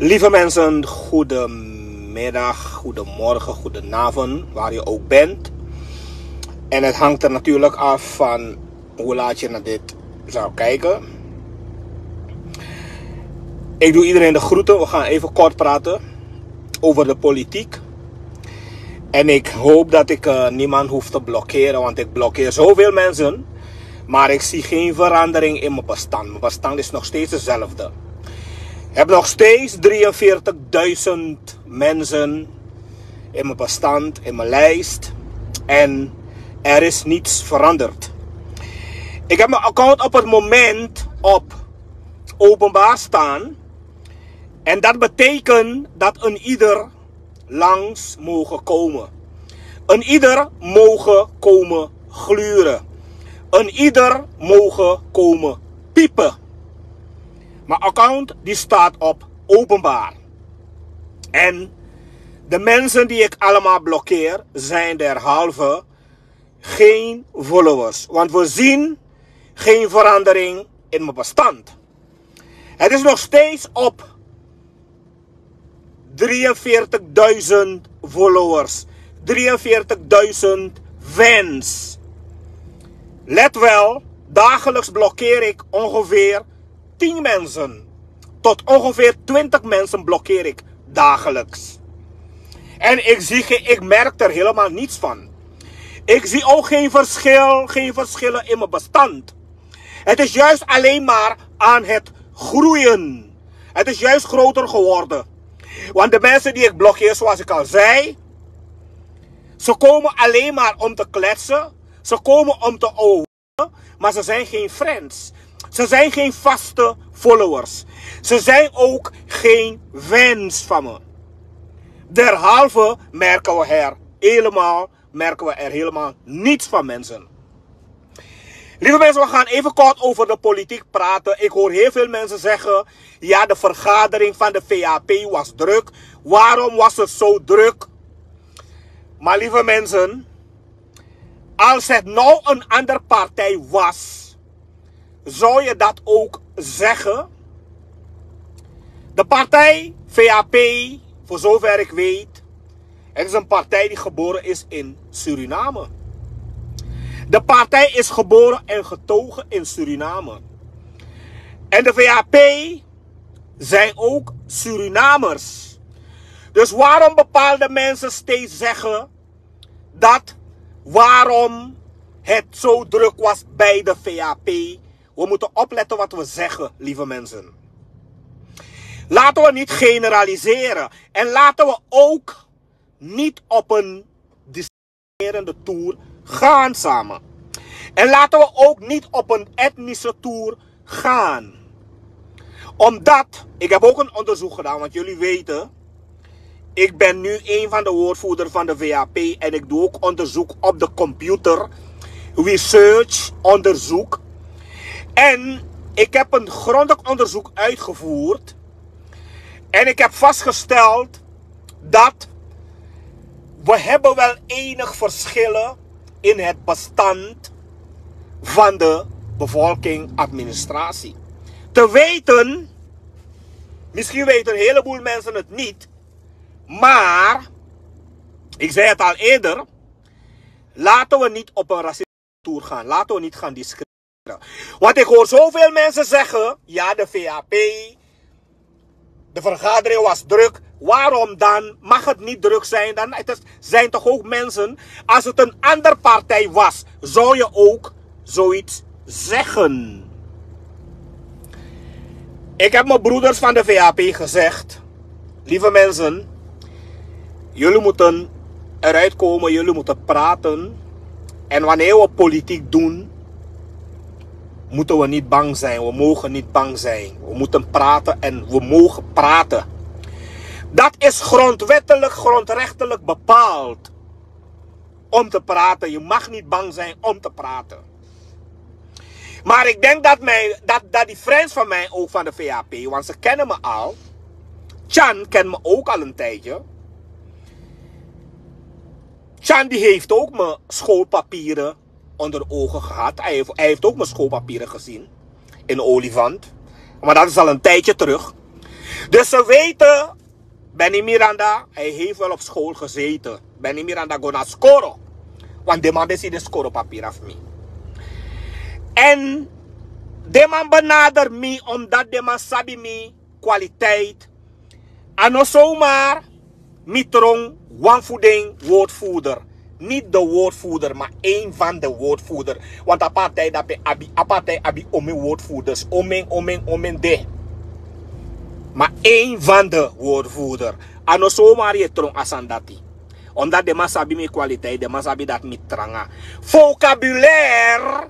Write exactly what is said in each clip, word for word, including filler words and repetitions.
Lieve mensen, goedemiddag, goedemorgen, goedenavond, waar je ook bent. En het hangt er natuurlijk af van hoe laat je naar dit zou kijken. Ik doe iedereen de groeten. We gaan even kort praten over de politiek. En ik hoop dat ik eh, niemand hoef te blokkeren, want ik blokkeer zoveel mensen. Maar ik zie geen verandering in mijn bestand. Mijn bestand is nog steeds hetzelfde. Ik heb nog steeds drieënveertigduizend mensen in mijn bestand, in mijn lijst. En er is niets veranderd. Ik heb mijn account op het moment op openbaar staan. En dat betekent dat een ieder langs mogen komen. Een ieder mogen komen gluren. Een ieder mogen komen piepen. Mijn account die staat op openbaar. En de mensen die ik allemaal blokkeer zijn derhalve geen followers. Want we zien geen verandering in mijn bestand. Het is nog steeds op drieënveertigduizend followers, drieënveertigduizend fans. Let wel, dagelijks blokkeer ik ongeveer tien mensen tot ongeveer twintig mensen blokkeer ik dagelijks. En ik, zie, ik merk er helemaal niets van. Ik zie ook geen verschil, geen verschillen in mijn bestand. Het is juist alleen maar aan het groeien. Het is juist groter geworden. Want de mensen die ik blokkeer, zoals ik al zei, ze komen alleen maar om te kletsen. Ze komen om te over. Maar ze zijn geen friends. Ze zijn geen vaste followers. Ze zijn ook geen fans van me. Derhalve merken we er helemaal, merken we er helemaal niets van, mensen. Lieve mensen, we gaan even kort over de politiek praten. Ik hoor heel veel mensen zeggen: ja, de vergadering van de V A P was druk. Waarom was het zo druk? Maar lieve mensen, als het nou een andere partij was, zou je dat ook zeggen? De partij V A P, voor zover ik weet, het is een partij die geboren is in Suriname. De partij is geboren en getogen in Suriname. En de V A P zijn ook Surinamers. Dus waarom bepaalde mensen steeds zeggen dat, waarom het zo druk was bij de V A P? We moeten opletten wat we zeggen, lieve mensen. Laten we niet generaliseren. En laten we ook niet op een discriminerende toer gaan samen. En laten we ook niet op een etnische toer gaan. Omdat, ik heb ook een onderzoek gedaan, want jullie weten, ik ben nu een van de woordvoerders van de V A P en ik doe ook onderzoek op de computer, research, onderzoek. En ik heb een grondig onderzoek uitgevoerd. En ik heb vastgesteld dat we hebben wel enig verschillen in het bestand van de bevolking, administratie. Te weten, misschien weten een heleboel mensen het niet, maar ik zei het al eerder, laten we niet op een racistische toer gaan. Laten we niet gaan discrimineren. Want ik hoor zoveel mensen zeggen: ja, de V A P, de vergadering was druk. Waarom dan? Mag het niet druk zijn? Dan het is, zijn toch ook mensen, als het een andere partij was, zou je ook zoiets zeggen. Ik heb mijn broeders van de V A P gezegd: lieve mensen, jullie moeten eruit komen, jullie moeten praten. En wanneer we politiek doen, moeten we niet bang zijn. We mogen niet bang zijn. We moeten praten en we mogen praten. Dat is grondwettelijk, grondrechtelijk bepaald. Om te praten. Je mag niet bang zijn om te praten. Maar ik denk dat, mijn, dat, dat die friends van mij ook van de V A P, want ze kennen me al. Tjan kent me ook al een tijdje. Tjan die heeft ook mijn schoolpapieren onder ogen gehad. Hij heeft, hij heeft ook mijn schoolpapieren gezien in Olifant. Maar dat is al een tijdje terug. Dus ze weten, Benny Miranda, hij heeft wel op school gezeten. Benny Miranda go na skoro. Want de man ben si de skoro papira fu mi. En de man benader mi omdat de man sabi mi kwaliteit. A no zomaar mi tron wan fu den woordvoerder. Niet de woordvoerder, maar een van de woordvoerder. Want a partij dape abi, a partij abi omen woordvoerders. Omen, omen, omen de. Maar een van de woordvoerder. A no zomaar ye tron a sani dati. Omdat de man sabi mi kwaliteit, de man sabi dat mi tranga. Vocabulaire.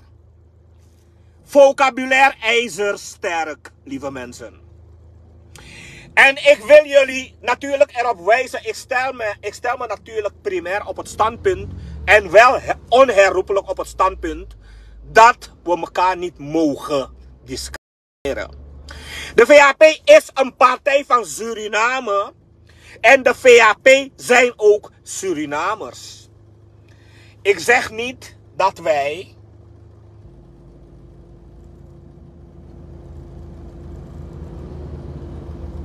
Vocabulaire ijzersterk, lieve mensen. En ik wil jullie natuurlijk erop wijzen, ik stel me, ik stel me natuurlijk primair op het standpunt en wel he- onherroepelijk op het standpunt dat we elkaar niet mogen discrimineren. De V H P is een partij van Suriname en de V H P zijn ook Surinamers. Ik zeg niet dat wij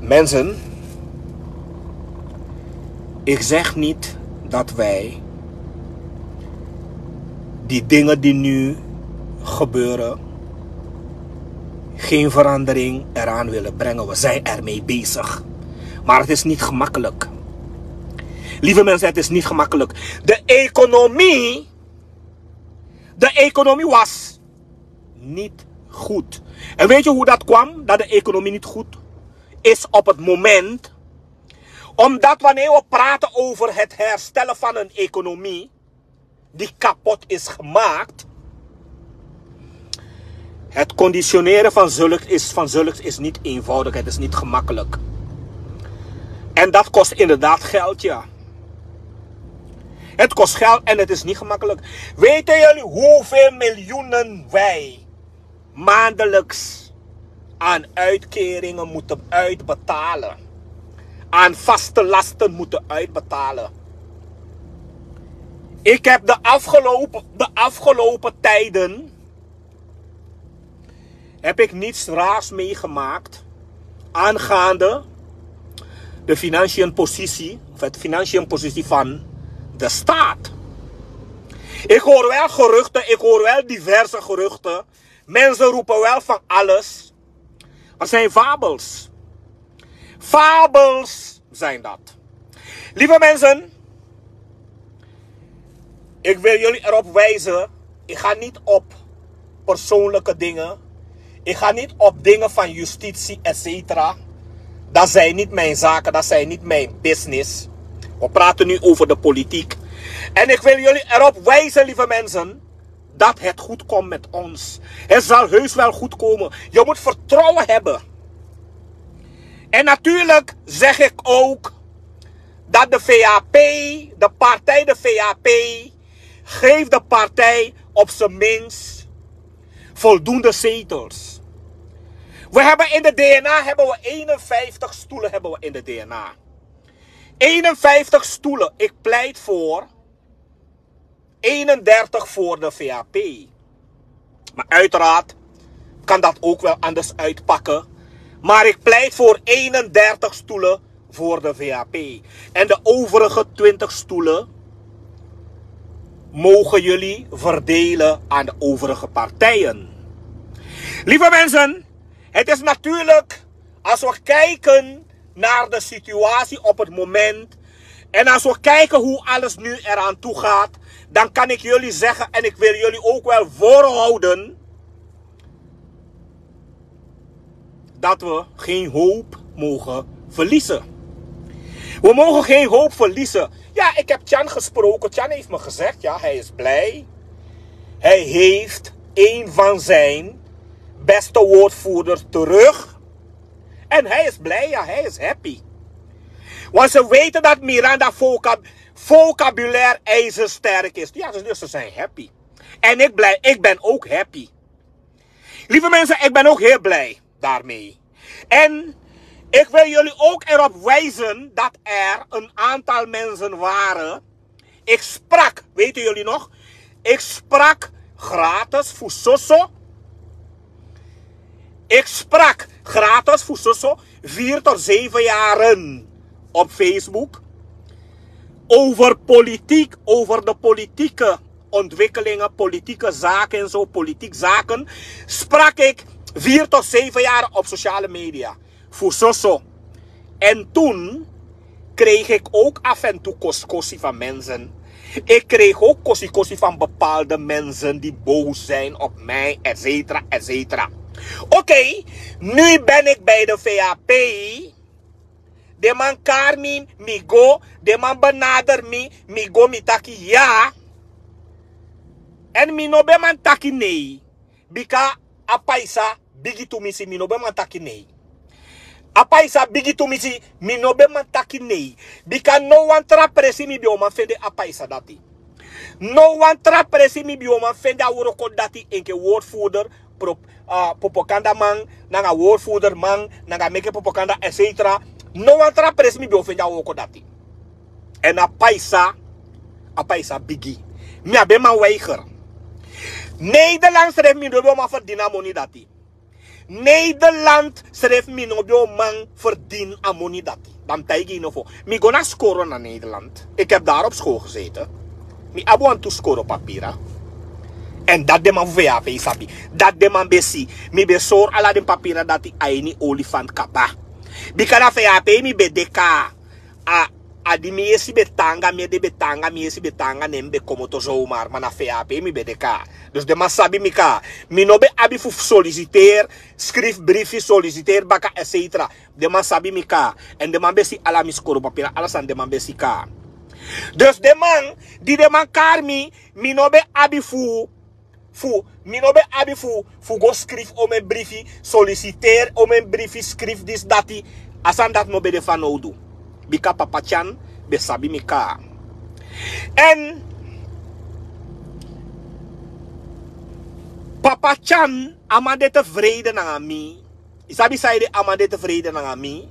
Mensen, ik zeg niet dat wij die dingen die nu gebeuren geen verandering eraan willen brengen. We zijn ermee bezig. Maar het is niet gemakkelijk. Lieve mensen, het is niet gemakkelijk. De economie, de economie was niet goed. En weet je hoe dat kwam, dat de economie niet goed is op het moment? Omdat wanneer we praten over het herstellen van een economie die kapot is gemaakt, het conditioneren van zulks is, van zulks is niet eenvoudig, het is niet gemakkelijk. En dat kost inderdaad geld, ja. Het kost geld en het is niet gemakkelijk. Weten jullie hoeveel miljoenen wij maandelijks aan uitkeringen moeten uitbetalen? Aan vaste lasten moeten uitbetalen. Ik heb de afgelopen, de afgelopen tijden heb ik niets raars meegemaakt aangaande de financiële positie, of het financiële positie van de staat. Ik hoor wel geruchten, ik hoor wel diverse geruchten. Mensen roepen wel van alles. Maar zijn fabels. Fabels zijn dat. Lieve mensen, ik wil jullie erop wijzen. Ik ga niet op persoonlijke dingen. Ik ga niet op dingen van justitie, et cetera. Dat zijn niet mijn zaken, dat zijn niet mijn business. We praten nu over de politiek. En ik wil jullie erop wijzen, lieve mensen, dat het goed komt met ons. Het zal heus wel goed komen. Je moet vertrouwen hebben. En natuurlijk zeg ik ook dat de V H P, de partij de V H P, geeft de partij op zijn minst voldoende zetels. We hebben in de D N A hebben we eenenvijftig stoelen hebben we in de D N A. Eenenvijftig stoelen. Ik pleit voor eenendertig voor de V H P. Maar uiteraard kan dat ook wel anders uitpakken. Maar ik pleit voor eenendertig stoelen voor de V H P. En de overige twintig stoelen mogen jullie verdelen aan de overige partijen. Lieve mensen, het is natuurlijk, als we kijken naar de situatie op het moment en als we kijken hoe alles nu eraan toe gaat, dan kan ik jullie zeggen en ik wil jullie ook wel voorhouden dat we geen hoop mogen verliezen. We mogen geen hoop verliezen. Ja, ik heb Tjan gesproken. Tjan heeft me gezegd, ja, hij is blij. Hij heeft een van zijn beste woordvoerders terug. En hij is blij, ja, hij is happy. Want ze weten dat Miranda vocab vocabulaire ijzersterk is. Ja, dus ze zijn happy. En ik, blij, ik ben ook happy. Lieve mensen, ik ben ook heel blij daarmee. En ik wil jullie ook erop wijzen dat er een aantal mensen waren. Ik sprak, weten jullie nog? Ik sprak gratis voor Soso. Ik sprak gratis voor Soso. vier tot zeven jaren op Facebook over politiek, over de politieke ontwikkelingen, politieke zaken en zo, politiek zaken, sprak ik vier tot zeven jaar op sociale media. Voor Soso. En toen kreeg ik ook af en toe koskosi van mensen. Ik kreeg ook kosi-kosi van bepaalde mensen die boos zijn op mij, et cetera, et cetera. Oké, nu ben ik bij de V A P. De man kari mi, mi go, de man benader mi, mi go, mi taki ya. En mi no ben man taki nee. Bika a paisa bigi tumisi, mi no ben man taki nee. A paisa bigi tumisi, mi no ben man taki nee. Bika no wan tra presi mi ben o man fende a paisa dati. No wan tra presi mi ben o man fende a wroko dati enke woordvoerder, pro-, ah, propaganda man, nanga woordvoerder man, nanga meke propaganda, et cetera. No wan tra presi mi ben o fende a wroko dati. En a paisa, a paisa bigi. Mi a ben man weiger. Nederland srefi mi no ben o man verdien a moni dati. Nederland srefi mi no ben o man verdien a moni dati. Dan mi taigi yu nofo. Mi go na skoro na Nederland. Ik heb daar op school gezeten. Mi abi wantu skoro papira. En dat den man fu V A P sabi. Dat den man ben si. Mi ben sori ala den papira dati a ini olifant kaba. Bika na V A P mi ben de kaa. A, a di mi yesi ben taanga, mi ede ben taanga, mi yesi ben taanga, ne mi ben komoto zomaar, ma na V A P mi ben de kaa. Dus den man sabi mi kaa. Mi no ben abi fu solliciteer, skrifi brifi, solliciteer baka, et cetera. Den man sabi mi kaa. En den man ben si ala mi skoro papira, ala san den man ben si kaa. Dus den man, di den man kari mi, mi no ben abi fu fu, mi no ben abi fu, fu go skrifi omen brifi, solliciteer omen brifi, skrifi disi dati, a sani dati no ben de fanowdu. Bika Papa Chan ben sabi mi kaa. En Papa Chan, a man de tevreden nanga mi. Yu sabi san ede a man de tevreden nanga mi?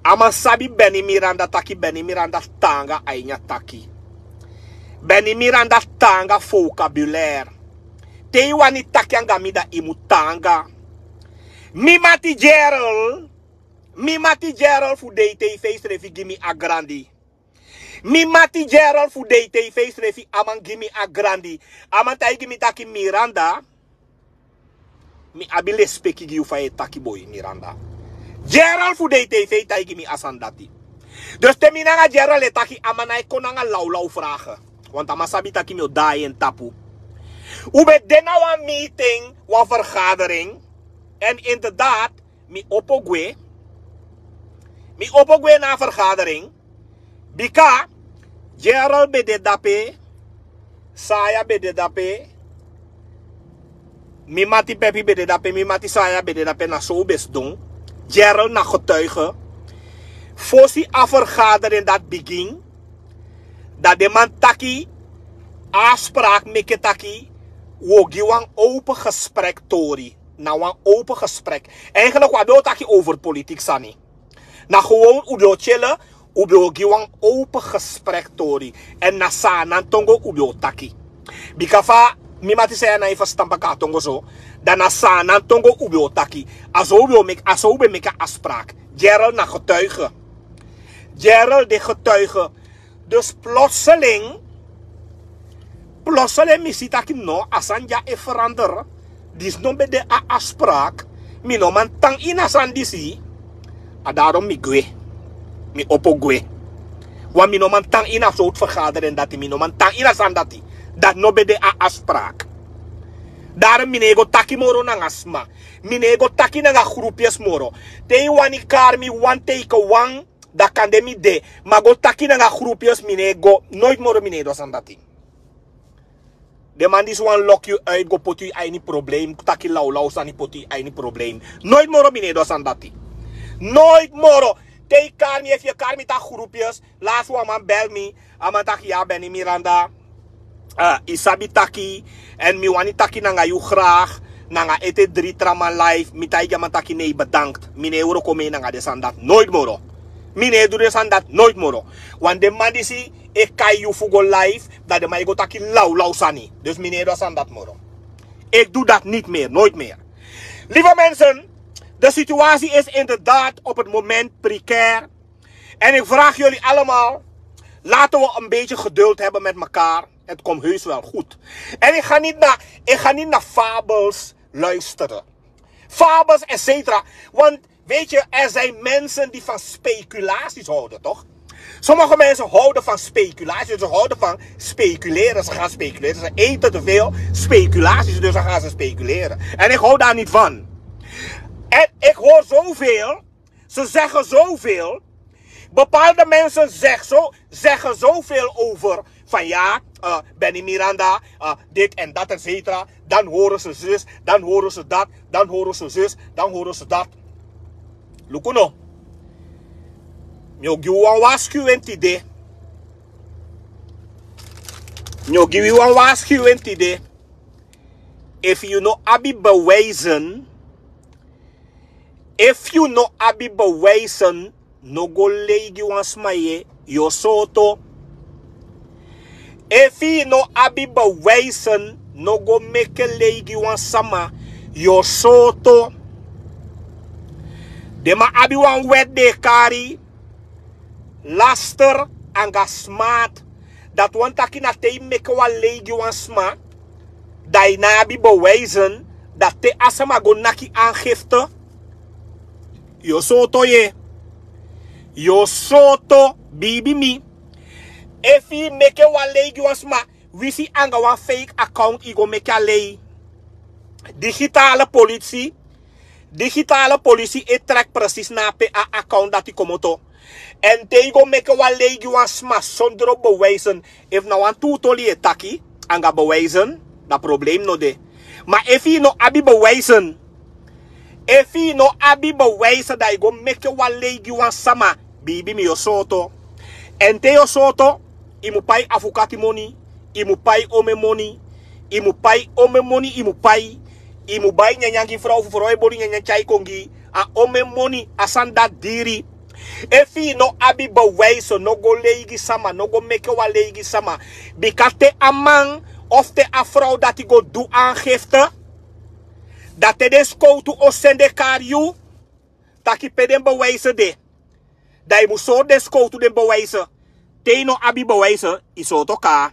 A man sabi Benny Miranda taki Benny Miranda taanga a ini a taki. Benny Miranda taanga vocabulaire. Te yu wani taki anga mi dan yu mu taanga. Mi mati Gerald, mi mati Gerald fu D T V srefi gi mi a grandi. Mi mati Gerald fu D T V srefi a man gi mi a grandi. A man taigi mi taki Miranda, mi abi lespeki gi yu fa yu e taki boi Miranda. Gerald fu D T V taigi mi a sani dati. Dus te mi nanga Gerald e taki a man no e kon nanga lawlaw vragen. Want a man sabi taki mi o daai en tapu. Un ben de na wan meeting, wan vergadering. En inderdaad, mi opo gwe. Mi opo gwe na a vergadering. Bika Gerald ben de dape, Saya ben de dape, mi mati Pepi ben de dape, mi mati Saya ben de dape, na so un ben sidon. Gerald na getuige. Fosi a vergadering dati bigin, dan den man taki, a afspraak meke taki, un o gi wan open gesprek tori. Na wan open gesprek. Eigenlijk un á ben o taki over politiek sani. Na gewoon un ben o tyele, un ben o gi wan open gesprek tori. En na Saanan tongo un ben o taki. Bika fa mi mati Saya nái ferstan baka a tongo so, dan na Saanan tongo un ben o taki. A so un ben o meki, a so un ben meki a afspraak. Gerald na getuige. Gerald de getuige. Dus plotseling, plotseling mi si taki no, a sani dya e verander. Disi no ben de a afspraak. Mi no man tan ini a sani disi. A daarom mi gwe. Mi opo gwe. Want mi no man tan ini a sowtu vergadering dati, mi no man tan ini a sani dati. Dati no ben de a afspraak. Daarom mi no e go taki moro nanga sma. Mi no e go taki nanga grupyes moro. Te yu wani kari mi wan teiken wan, dan kande mi de. Ma go taki nanga grupyes, mi no e go. Nooit moro mi no e du a sani dati. Den man disi wani loki yu uit, go poti yu a ini probleem, taki lawlaw sani, poti yu a ini probleem. Nooit moro mi no e du a sani dati. Nooit moro. Te yu kari mi, efu yu kari mi taki grupyes, lasi wan man bel mi, a man taki ya Benny Miranda. Ah, yu sabi taki, en mi wani taki nanga yu graag, nanga ete dri tra man live, mi taigi a man taki nee, bedankt. Mi no e wroko mee nanga den sani dati, nooit moro. Mi no e du den sani dati, nooit moro. Want den man disi e kai yu fu go live, dan den man e go taki lawlaw sani. Dus mi no e du a sani dati moro. Ik doe dat niet meer, nooit meer. Lieve mensen, De situatie is inderdaad op het moment precair. En ik vraag jullie allemaal, laten we een beetje geduld hebben met elkaar. Het komt heus wel goed. En ik ga niet naar, ik ga niet naar fabels luisteren. Fabels, et cetera. Want weet je, er zijn mensen die van speculaties houden, toch? Sommige mensen houden van speculaties, ze houden van speculeren. Ze gaan speculeren, ze eten te veel speculaties, dus dan gaan ze speculeren. En ik hou daar niet van. En ik hoor zoveel, ze zeggen zoveel. Bepaalde mensen zeg zo, zeggen zoveel over van ja, eh, Benny Miranda, eh, dit en dat, et cetera. Dan horen ze zus, dan horen ze dat, dan horen ze zus, dan horen ze dat. Luku no. Mi o gi wan waarschuwing tide. Mi o gi wan waarschuwing tide. Efu yu no abi bewijzen, efu yu no abi bewijzen, no go lei gi wan sma, yu o sooto. Efu yu no abi bewijzen, no go meke lei gi wan sama, yu o sooto. Den man abi wan wet den e kari laster anga smaad. Dati wani taki na te yu meke wan lei gi wan sma, dan yu no abi bewijzen, dan te a sama go naki aangifte, yu o sooto, yu o sooto, biibi mi. Efu yu meke wan lei gi wan sma, winsi anga wan fake account yu go meke a lei, digitale politie, digitale politie e trek precies na pe a account dati komoto. En te yu go meke wan lei gi wan sma sondro bewijzen, efu na wan tu toli yu e taki anga bewijzen, dan probleem no de. Ma efu yu no abi bewijzen, efu yu no abi bewijzen, dan yu go meke wan lei gi wan sama, biibi mi, yu o sooto. En te yu o sooto, yu mu pai afukati moni, yu mu pai omen moni, yu mu pai omen moni, yu mu pai, yu mu bai nyanyan gi frow fu frow e boli nyanyan tyai kon gi yu. A omen moni, a sani dati diri. Efu yu no abi bewijzen, no go lei gi sama, no go meke wan lei gi sama. Bika te a man of te a frow dati go du aangifte, dan te den sikowtu o sende kari yu taki pe den bewijzen de. Dan yu mu sori den sikowtu den bewijzen. Te yu no abi bewijzen, yu sooto kaa.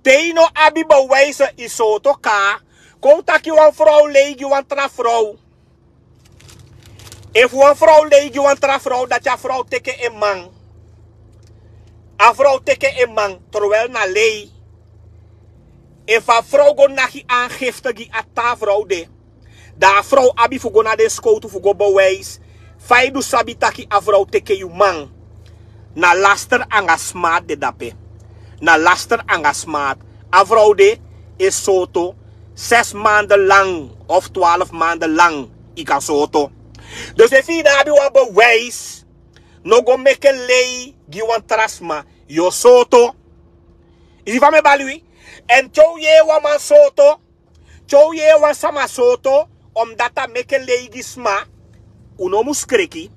Te yu no abi bewijzen, yu sooto kaa. Kon un taki wan frow lei gi wan tra frow. Efu wan frow lei gi wan tra frow, dati a frow teke en man. A frow teke en man, terwijl na lei. Efu a frow go naki aangifte gi a tra frow de, dan a frow abi fu go na den sikowtu fu go bewijs. Fa yu du sabi taki a frow teke yu man? Na laster anga smaad de dape. Na laster anga smaad. A frow de e sooto zes maanden lang of twaalf maanden lang. Yu kan sooto. Dus efu yu no abi wan bewijs, no go meke lei gi wan tra sma, yu o sooto. Yu si fa mi e bali wi? En te un yere wan man sooto, te un yere wan sama sooto, omdat a meke lei gi sma, un no mus kreki.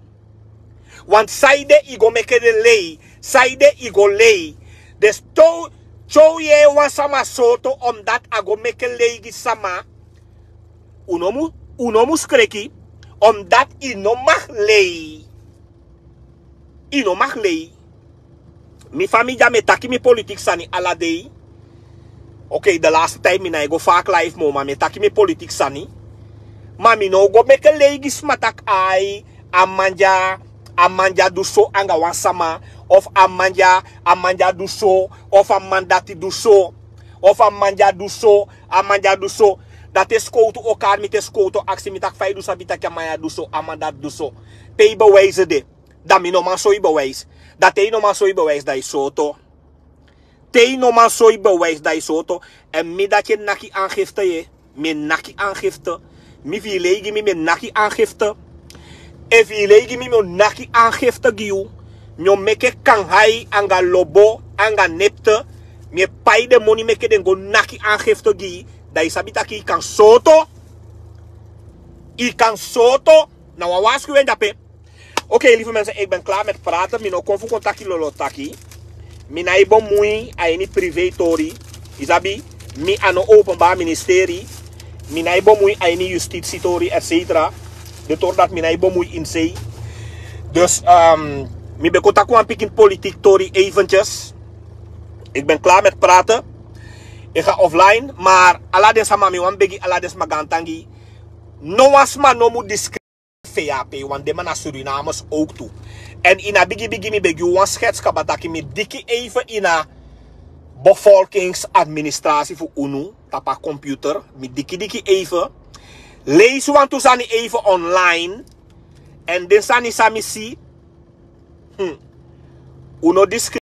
Want saide yu go meke den lei, saide yu go lei. Dus te un, te un yere wan sama sooto omdat a go meke lei gi sama, un no mu, un no mus kreki, omdat yu no mag lei. Yu no mag lei. Mi fa mi dya, mi e taki mi politiki sani ala dei. Oké, de laatste tijd mi no e go vaak live moo, ma mi e taki mi politiki sani. Ma mi no o go meke lei gi sma taki ai, a man dya, a man dya du so anga wan sama, of a man dya, a man dya du so, of a man dati du so, of a man dya du so, a man dya du so. Dan te sikowtu o kari mi, te sikowtu o aksi mi taki fa yu du sabi taki a man ya du so, a man dati du so. Pe yu bewijs de? Dan mi no man soi bewijs. Dan te yu no man soi bewijs, dan yu sooto. Te yu no man soi bewijs, dan yu sooto. En mi dati e naki aangifte, yu e, mi e naki aangifte. Mi, efu yu lei gi mi, mi e naki aangifte. Efu yu lei gi mi, mi o naki aangifte gi yu. Mi o meke kanhai anga lobo anga nepte. Mi e pai den moni meke den go naki aangifte gi yu. Dan yu sabi taki yu kan sooto. Yu kan sooto. Na wan waarschuwing dape. Oké, lieve mensen, ik ben klaar met praten. Mi no kon fu kon taki lolo taki. Mi no e bemoei a ini privé tori. Yu sabi, mi a no openbaar ministerie. Mi na e bemui a ini yustiti tori etsetra. De tori dati mi na e bemui ini sei. Dus mi ben kon taki wan pikin politik tori eventjes. Ik ben kla met prate. Ik ga offline. Mar ala den sama mi wan begi ala den sama gantangi. No wan sma no mu diskri fap wan den man na surinamers ook tu. En ini a bigi bigi mi begi wan sketskaba taki mi diki even ini a bevolkingsadministrasi fu unu tapu a computer. Mi diki diki even, leisi wantu sani even online. En den sani san mi si. Unu diskri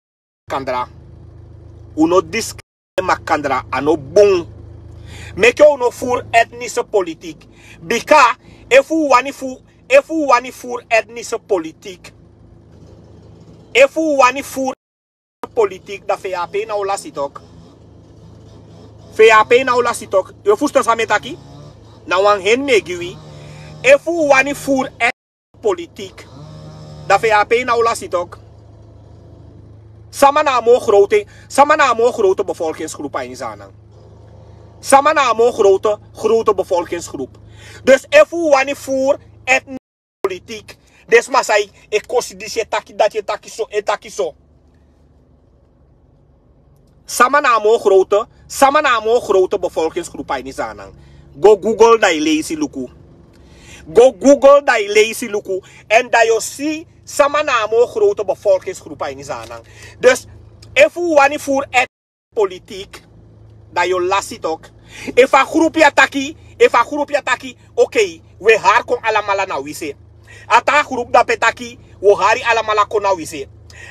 makandra. Unu diskri makandra a no bun. Meke unu furu etnise politik. Bika efu unu wani furu efu unu wani furu etnise politik. Efu unu wani furu politik dan fap na o lasi tok. Fap na o lasi tok. Yu e fusten san mi e taki? Na wan hen mi e gi wi. Efu unu wani furu etnise politik dan fap na o lasi tok. Sama na a moo grote sama na a moo grote bevolkingsgroep a ini zanan. Sama na a moo grote grote bevolkingsgroep. Dus efu unu wani furu etnise politik. Den sma san e kosi disi e taki dati e taki so e taki so. Sama na a moo grote sama na a moo grote bevolkingsgroep a ini zanan. Go google dan yu leisi luku. Go google dan yu leisi luku. En dan yu o si sama na a moo grote bevolkingsgroep a ini zanan. Dus efu unu wani furu etnise politik dan yu o lasi tok. Efu a grupu ya taki efu a grupu ya taki, okei, wi e hari kon alamala na wi se. A taa grupu dape taki wi o hari alamala kon na wi se.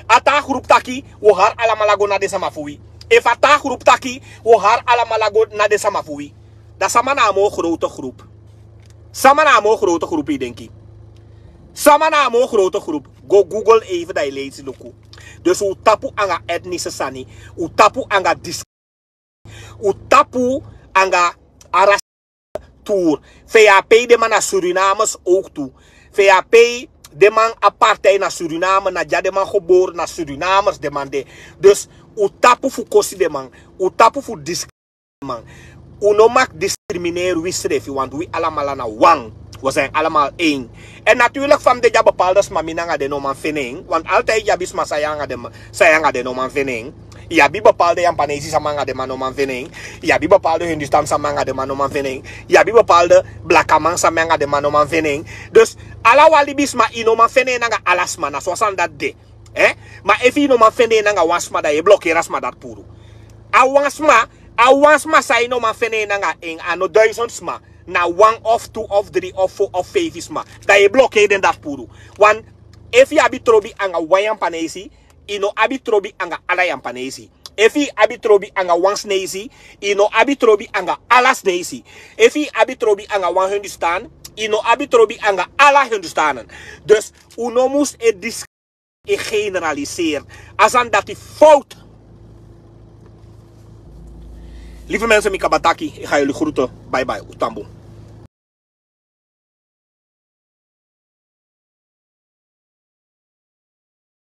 A taa grupu taki wi o hari alamala go na den sama fu wi. Efu a taa grupu taki wi o hari alamala go na den sama fu wi, dan sama na a moo grote grupu? Sama na a moo grote grupu yu denki? Sama na a moo grote grupu? Go google even dan yu leisi luku. Dus un tapu anga etnise sani. Un tapu anga dis un tapu anga a rasi. Tur. Fap den man na surinamers ook tu. Fap den man a partij na suriname na dya den man gebore na surinamers den man de. Dus un tapu fu kosi den man. Un tapu fu diskrimineri den man. Un no mag diskrimineri wi srefi want wi alamala na wan. Wi sin alamala ein. En naturlik fa mi de dya bepalde sma mi nanga den no man feni en want altidi yu abi sma san yu anga den no man feni en. Yu abi bepalde yampanesi san mi anga den man no man feni en. Yu abi bepalde hindustan san mi anga den man no man feni en. Yu abi bepalde blakaman san mi anga den man no man feni en. Dus ala wan libisma yu no man feni en nanga ala sma na so a sani dati de. Ma efu yu no man feni en nanga wan sma dan yu e blokeri a sma dati puru. A wan sma a wan sma san yu no man feni en nanga en a no duisend sma. Na wan of tu of dri of fo of feifi sma dan yu e blokeri den dati puru. Wan efu yu abi trobi anga wan yampanesi, yu no abi trobi anga ala yampanesi. Efu yu abi trobi anga wan snesi, yu no abi trobi anga ala snesi. Efu yu abi trobi anga wan hindustan, yu no abi trobi anga ala hindustanen. Dus un no mus e dis e generaliseri. A sani dati fowtu. Lifi mense mi kaba taki e ga yuli grutu. Baibai un tambu.